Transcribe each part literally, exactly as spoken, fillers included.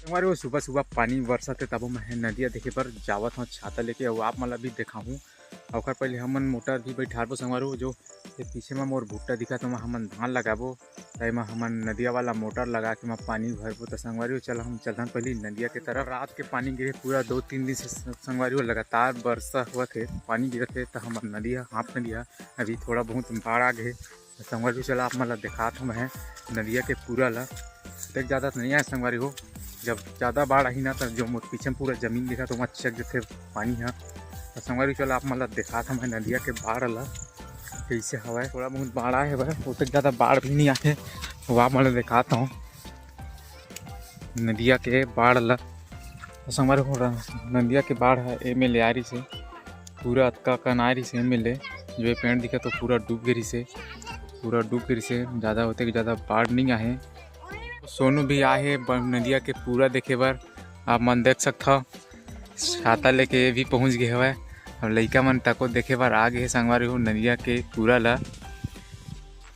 संगवारी हो, सुबह सुबह पानी बरसत हे, तबो मैं नदिया देखे बर जावत हूँ छाता लेके, अउ आप मन ला भी देखाहूँ। अउ ओकर पहले हमन मोटर भी बैठारबो संगवारी हो। जो ये पीछे में मोर भुट्टा दिखत, ओमा हमन धान लगाबो, त एमा हमन नदिया वाला मोटर लगा के एमा पानी भरबो। त संगवारी हो, चल हम चलथन पहली नदिया के तरफ। रात के पानी गिरे पूरा दो तीन दिन से संगवारी हो, लगातार बरसा हुआ थे, पानी गिरत हे, त हमर नदिया, हाफ नदिया, अभी थोड़ा बहुत बाढ़ आ गए। संगवारी हो, चला आप मन ला देखात हूँ मैं नदिया के पूरा ला। देख, ज़्यादा तो नहीं आए संगवारी हो, जब ज़्यादा बाढ़ आही ना, तो जो मोर पीछे में पूरा जमीन दिखा, तो वहाँ चक जथे पानी हा। तो संगवारी हो, चला आप मन ला देखात हूँ मैं नदिया के बाढ़ ला कैसे हवय। थोड़ा बहुत बाढ़ आए हवय, ओतक ज़्यादा बाढ़ भी नहीं आए, वो आप मन ला देखात हूँ नदिया के बाढ़ ला। तो संगवारी हो, नदिया के बाढ़ ह एमे ले आ रही से, पूरा अतका कन आ रही से एमे ले, जो ये पेड़ दिखा तो पूरा डूब गे रही से, पूरा डूब गे रही से, ज़्यादा होते कि ज़्यादा बाढ़ नहीं आहे। सोनू भी आहे ब-, नदिया के पूरा देखे बर, आप मन देख सकथव, छाता लेके ये भी पहुँच गए हवय। अब लइका मन तको देखे बर आ गए हे संगवारी हो नदिया के पूरा ला।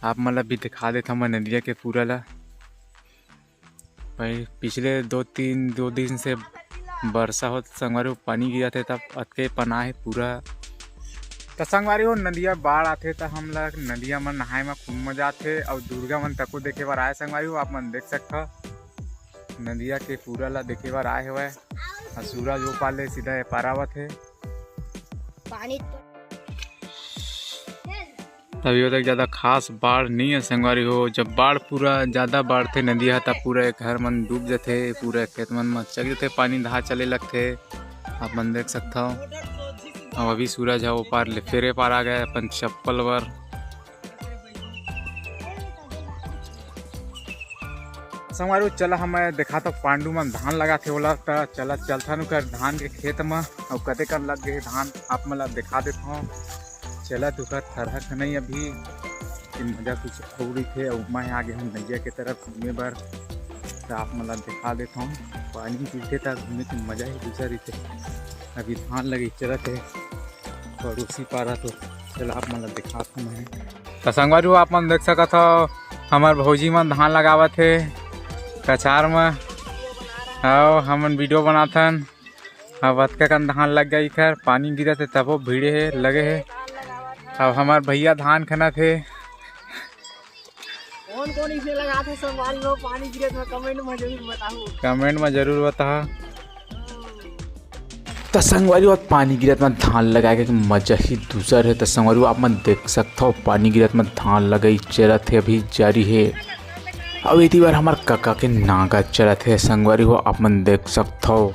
आप मन ला भी दिखा देथव मैं नदिया के पूरा ला। भाई, पिछले दो तीन, दो दिन से बरसा होत संगवारी हो, पानी गिरत हे, तब अतके पना हे पूरा। त संगवारी हो, नदिया बाढ़ आथे त हमला नदिया म नहाए म खूब मजा आथे, अउ दुर्गा मन तको देखे बर आए संगवारी हो, आप मन देख सकथव नदिया के पूरा ला देखे बर आए हवय। अउ सूरज ओ पार ले सीधा ए पार आवत हे। पानी तो अभी तक ज़्यादा खास बाढ़ नहीं है संगवारी हो। जब बाढ़ पूरा ज़्यादा बाढ़थे नदिया ह, तब पूरा एक घर मन डूब जथे, पूरा खेत मन म चल जथे, पानी धार चले लगथे। आप मन देख सकथव। अब अभी सूरज ह ओ पार ले फेरे पार आ गए अपन चप्पल बर। संगवारी हो, चला हम देखात हव पांडू मन धान लगाथे ओला, त चला चलथन ओकर धान के खेत म, अउ कते कन लग गए धान आप मन ला देखा देथव। चला त ओकर थरहा खनई अभी कि मजा कुछ अउ रहिथे, अउ मैं आ गे हूँ नदिया के तरफ घूमे बर, त आप मन ला देखा देथव। पानी गिरथे त घूमे के मजा ही दूसर रहिथे। अभी धान लगे चलत हे पड़ोसी पारा, तो चला आप मन ला देखात हूँ मैं। त संगवारी हो, आप मन देख सकत हव, हमर भौजी मन धान लगावत हे कछार म। अउ हमन वीडियो बनाथन। अब अतका कन धान लग गई, खैर पानी गिरत हे तबो भीड़े हे, लगे हे। अब हमर भैया धान खनत हे। कौन कौन इसे लगाथे संगवारी हो, पानी गिरत में कमेंट में जरूर बताहू। कमेंट में जरूर बताहा। त संगवारी हो, पानी गिरत म धान लगाए के मजा ही दूसर हे। त संगवारी हो, आप मन देख सकथव, पानी गिरत म धान लगई चलत हे, अभी जारी हे। अउ एती बर हमर कका के नांगर चलत हे संगवारी हो, आप मन देख सकथव।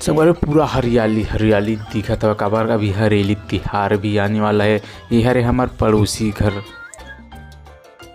संगवारी हो, पूरा हरियाली हरियाली दिखत हवय, काबर अभी हरेली तिहार भी आने वाला हे। ये हरे हमर पड़ोसी घर